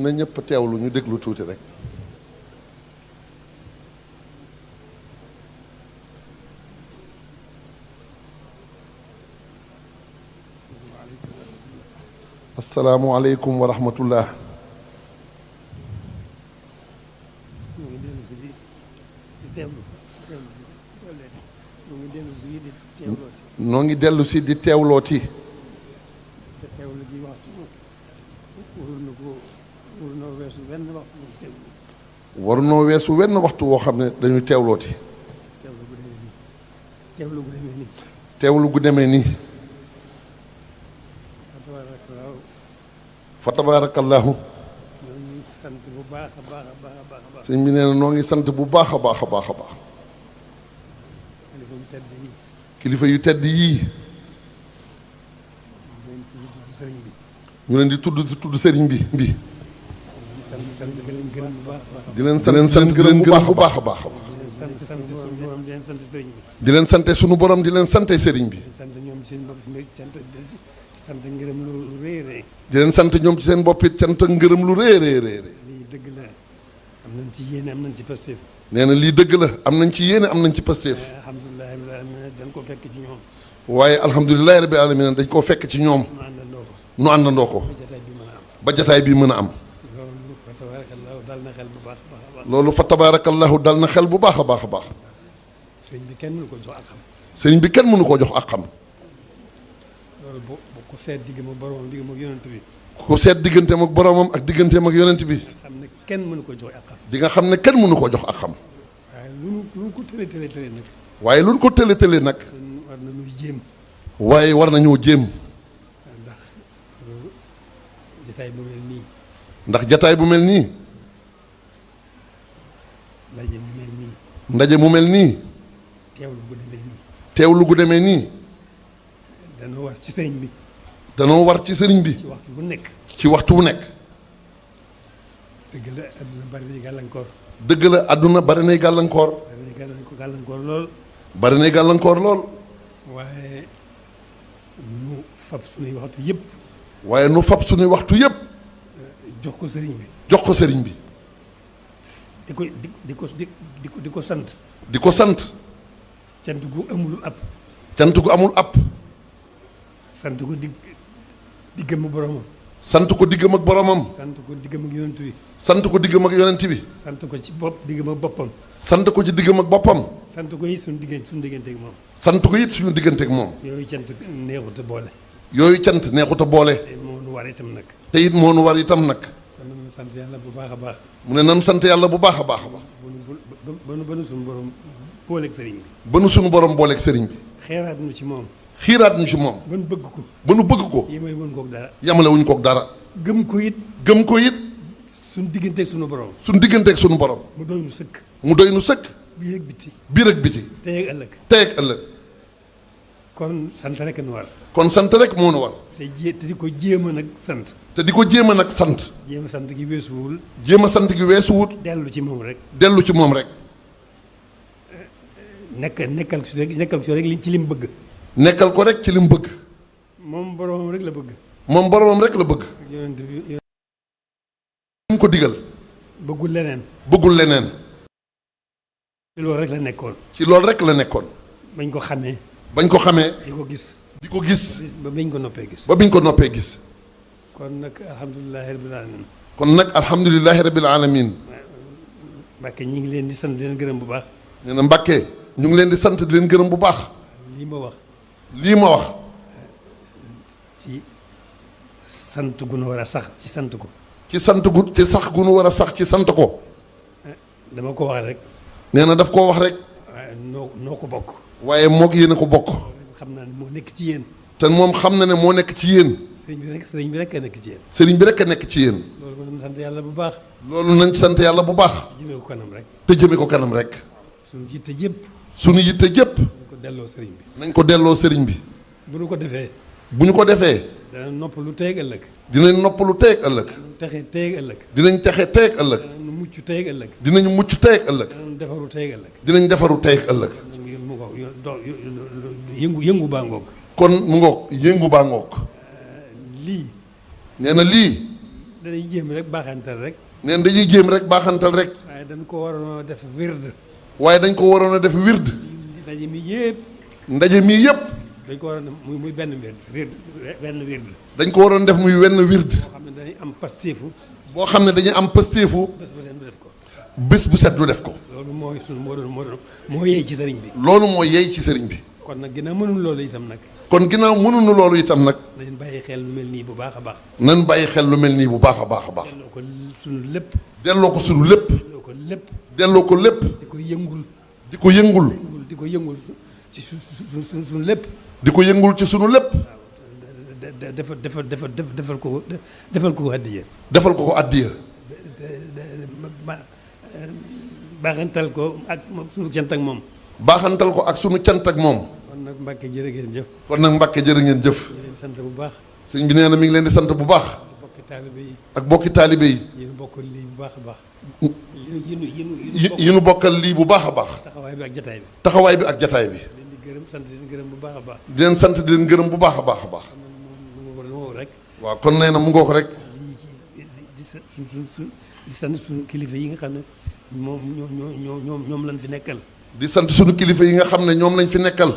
na ñëpp teewlu ñu déglu tuuti rek. asalaamualeykum wa rahmatullah. noo ngi dellu si di teewlooti. warunoo weesu wenn waxtu woo xam ne dañuy teewlooti. teewlu gu demee nii. fa tabaarakallaahu. sëñ bi nee na noo ngi sant bu baax a baax a baax a baax. kilifa yu tedd yii. ñu leen di tudd sëriñ bi di leen sant gërëm bu baax a baax a baax. di leen sante sunu borom di leen sante sëriñ bi. di leen sant ñoom ci seen bopp it cant ak ngërëm lu rëy rëy rëy. lii dëgg la am nañ ci yéene am nañ ci pasteef. nee na lii dëgg la am nañ ci yéene am nañ ci pasteef. alhamdulilah dañ ko fekk ci ñoom. waaye alhamdulilah rabbil alamin dañ koo fekk ci ñoom. nu àndandoo ko. ba jataay bi mën a am. loolu fa tabaarakallahu dal na xel bu baax a baax a baax. sëriñ bi kenn mënu ko jox ak xam. sëriñ bi kenn mënu koo jox ak xam. loolu bu ku seet diggam ak boromam diggam ak yonent bi. ku seet digganteem ak boromam ak digganteem ak yonent bi. xam ne kenn mënu ko jox ak xam. di nga xam ne kenn mënu koo jox ak xam. waaye lu ko tële tële tële nag. waaye lu ko tële tële nag. war nañu jéem. waaye war nañoo jéem. ndax jataay bu mel nii. ndax jataay bu mel nii. ndaje mu mel nii. ndaje mu mel nii. teewlu gu demee nii. teewlu gu demee nii. danoo war ci sëriñ bi. danoo war ci sëriñ bi. ci waxtu bu nekk. ci waxtu bu nekk. dëgg la adduna bari nay gàllankoor. dëgg la adduna bari nay gàllankoor. bari nay gàllankoor lool. bari nay gàllankoor lool. waaye nu fab suñuy waxtu yëpp. waaye nu fab suñuy waxtu yëpp. jox ko sëriñ bi. jox ko sëriñ bi. di ko sant. di ko sant. cant gu amul ab. cant gu amul ab. sant ko diggam ak boromam. sant ko diggam ak boromam. sant ko diggam ak yonent bi. sant ko diggam ak yonent bi. sant ko ci diggam ak boppam. sant ko ci diggam ak boppam. sant ko it suñu diggante ak moom. sant ko it suñu diggante ak moom. yooyu cant neexut a boole. yooyu cant neexut a boole. te moo nu war itam nag. te it moo nu war itam nag. kon nag sant yàlla bu baax a baax. mu ne nan sant yàlla bu baax a baax a baax. ba nu suñu borom booleeg sëriñ bi. ba nu suñu borom booleeg sëriñ bi. xeeraat nu ci moom. xiiraat ñu ci moom. ba nu bëgg ko. ba nu bëgg ko. yemale wuñ koog dara. yamale wuñ koog dara. gëm ko it. gëm ko it. suñu digganteeg suñu borom. suñu digganteeg suñu borom. mu doy nu sëkk. mu doy nu sëkk. biir ak biti. biir ak biti. tey ak ëllëg. tey ak ëllëg. kon sant rek nu war. kon sant rek moo nu war. te di ko jéem a nag sant. te di ko jéem a nag sant. jéem a sant gi weesuwul. jéem a sant gi weesuwut. dellu ci moom rek. dellu ci moom rek. nekkal ci rek ci li mu bëgg. nekkal ko rek ci li mu bëgg. moom boromam rek la bëgg. moom boromam rek la bëgg. yonent bi mu ko digal. bëggul leneen. bëggul leneen. ci loolu rek la nekkoon. ci loolu rek la nekkoon. bañ ko xamee. bañ ko xamee. di ko gis. di ko gis. ba biñ ko noppee gis. ba biñ ko noppee gis. kon nag alhamdulilahi rabbil alamin. kon nag alhamdulilahi rabbil alamin. Mbàkke ñu ngi leen di sant di leen gërëm bu baax. nee na Mbàkke ñu ngi leen di sant di leen gërëm bu baax. lii ma wax. lii ma wax. ci sant gu nu war a sax ci sant ko. ci sant gu ci sax gu nu war a sax ci sant ko. dama ko wax rek. nee na daf koo wax rek. waaye noo ko bokk. waaye moog yéen a ko bokk. xam naa ne moo nekk ci yéen. te moom xam na ne moo nekk ci yéen. sëriñ bi rek a nekk ci yéen. sëriñ bi rek a nekk ci yéen. loolu nañ sant yàlla bu baax. loolu nañ sant yàlla bu baax. jëmee ko kanam rek. te jëme ko kanam rek. suñu yitte yëpp. suñu yitte yëpp. nañ ko delloo sëriñ bi. nañ ko delloo sëriñ bi. bu ñu ko defee. bu ñu ko defee. dana noppalu tey ak ëllëg. dinañ noppalu tey ak ëllëg. texe tey ak ëllëg. dinañ texe tey ak ëllëg. dana mucc tey ak ëllëg. dinañ mucc tey ak ëllëg. dana defaru tey ak ëllëg. dinañ defaru tey ak ëllëg. mu ngoog yëngu baa ngoog. kon mu ngoog yëngu baa ngoog. lii. nee na lii. dañuy jéem rek baaxantal rek. neen dañuy jéem rek baaxantal rek. waaye dañ ko waroon a def wird. waaye dañ ko waroon a def wird. ndaje mi yëpp. ndaje mii yëpp. dañ ko waroon a muy benn wird benn wird. dañ ko waroon def muy wenn wird. boo xam ne dañuy am pasteefu. boo xam ne dañuy am pastéefu. bés bu set du def ko. bés bu set du def ko. loolu mooy sunu moo yey ci sëriñ bi. loolu moo yey ci sëriñ bi. kon nag ginnaaw mënul loolu itam nag. kon ginnaaw mënuñu loolu itam nag. nañ bàyyi xel lu mel nii bu baax a baax. nan bàyyi xel lu mel nii bu baax a baax a baax. delloo ko sunu lépp. delloo ko sunu lépp. delloo ko lépp. delloo ko lépp. di ko yëngul. di ko yëngul. di ko yëngul ci sunu lépp. di ko yëngul ci sunu lépp. defal ko addiya. defal ko addiya. baaxantal ko ak sunu cant ak moom. baaxantal ko ak sunu cant ak moom. kon nag Mbàkke jërë ngeen jëf. kon nag Mbàkke jërë ngeen jëf. ñu leen sant bu baax. sëñ bi nee na mi ngi leen di sant bu baax. bokki taalibe yi. ak bokki taalibe yi. yéen bokkal lii bu baax a baax. yi nu bokkal lii bu baax a baax. taxawaay bi ak jataay bi. taxawaay bi ak jataay bi. leen di gërëm sant leen gërëm bu baax a baax. di leen sant di leen gërëm bu baax a baax a baax. mu rek. waaw kon nee na mu ngoo ko rek. lii ci di sant suñu kilifa yi nga xam ne ñoom lañ fi nekkal. di sant sunu kilifa yi nga xam ne ñoom lañ fi nekkal.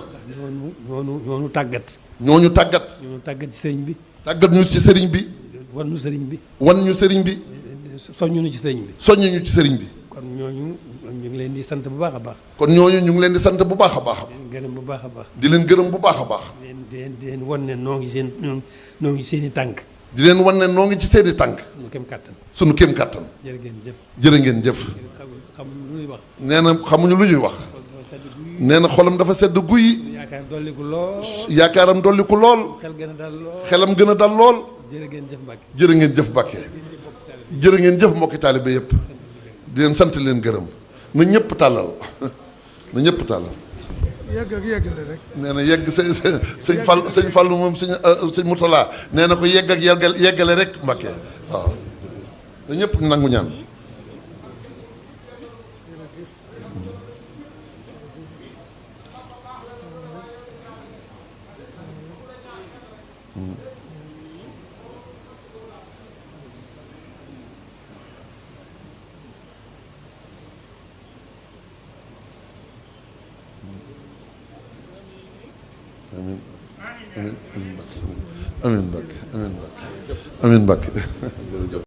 ñoonu tàggat. ñooñu tàggat. ñoonu tàggat ci sëriñ bi. tàggat ñu ci sëriñ bi. wan ñu sëriñ bi. wan ñu sëriñ bi. soññu ñu ci sëriñ bi. soññu ñu ci sëriñ bi. kon ñooñu ñu ngi leen di sant bu baax a baax. kon ñooñu ñu ngi leen di sant bu baax a baax. di leen gërëm bu baax a baax. di leen gërëm bu baax a baax. di leen wan ne noo ngi seen i tànk. di leen wan ne noo ngi ci seeni tànk. sunu kem kàttan. sunu kéem kàttan. jërë ngeen jëf. jërë ngeen jëf. xamuñu lu ñuy wax. nee na xamuñu lu ñuy wax. nee na xolam dafa sedd guy. yaakaar dolliku lool. yaakaaram dolliku lool. xel gën a dal lool. xelam gën a dal lool. jërë ngeen jëf Mbàkke. jërë ngeen jëf Mbàkke. jërë ngeen jëf mbokki taalibe yëpp. di leen sant leen gërëm. na ñëpp tàllal na ñëpp tàllal. yegg ak yeggale rek. nee na yegg sëñ Fallu moom sëñ Murtala nee na ko yegg ak yeggale rek Mbàkke waaw. na ñëpp nangu ñaan. amiin amiin Mbàkke amiin Mbàkke amiin Mbàkke amiin Mbàkke jërëjëf